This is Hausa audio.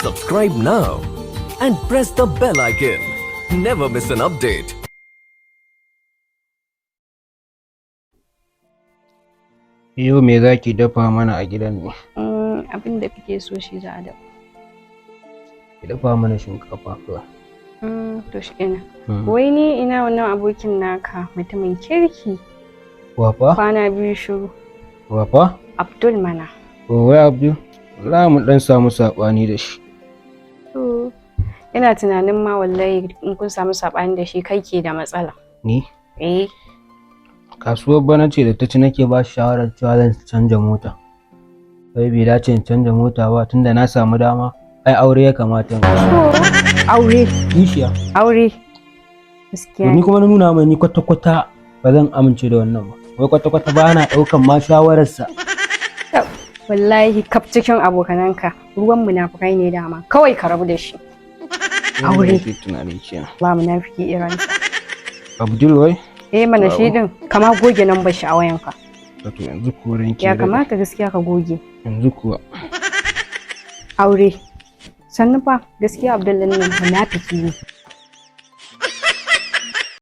Subscribe now and press the bell icon. Never miss an update. Yau me za ki dafa mana a gidan ne? Abin da kake so shi za a dafa. Ki dafa mana shinkafa kawai. To shi kenan. Wai ni ina wannan abokin naka mutumin kirki? Wafa? Kwana biyu shiru. Wafa? Abdul mana. Oh, wai Abdul? Za mu dan samu saɓani da shi. To, ina tunanin ma wallahi in kun samu saɓani da shi, kai ke da matsala. Ni? Eh. Kasuwar bana ce da ta ci nake ba shi shawarar cewa zan canja mota. Wai bai dace in canja mota ba tunda na samu dama. Ai aure ya kamata in To, aure. Kishiya. Aure. Gaskiya. Ni kuma na nuna mai ni kwata-kwata ba zan amince da wannan ba. Wai kwata-kwata ba na ɗaukan ma shawararsa. Wallahi kaf cikin abokananka ruwan munafukai ne dama. Kawai ka rabu da shi. Aure. Nake tunani kenan. Ba munafiki irin. Abdul wai? Eh mana, shi din kama goge nan shi a wayanka. Wato yanzu kuwa ranki Ya daɗe. kamata gaskiya ka goge. Yanzu kuwa. Aure. Sannu fa, gaskiya Abdul nan munafiki ne.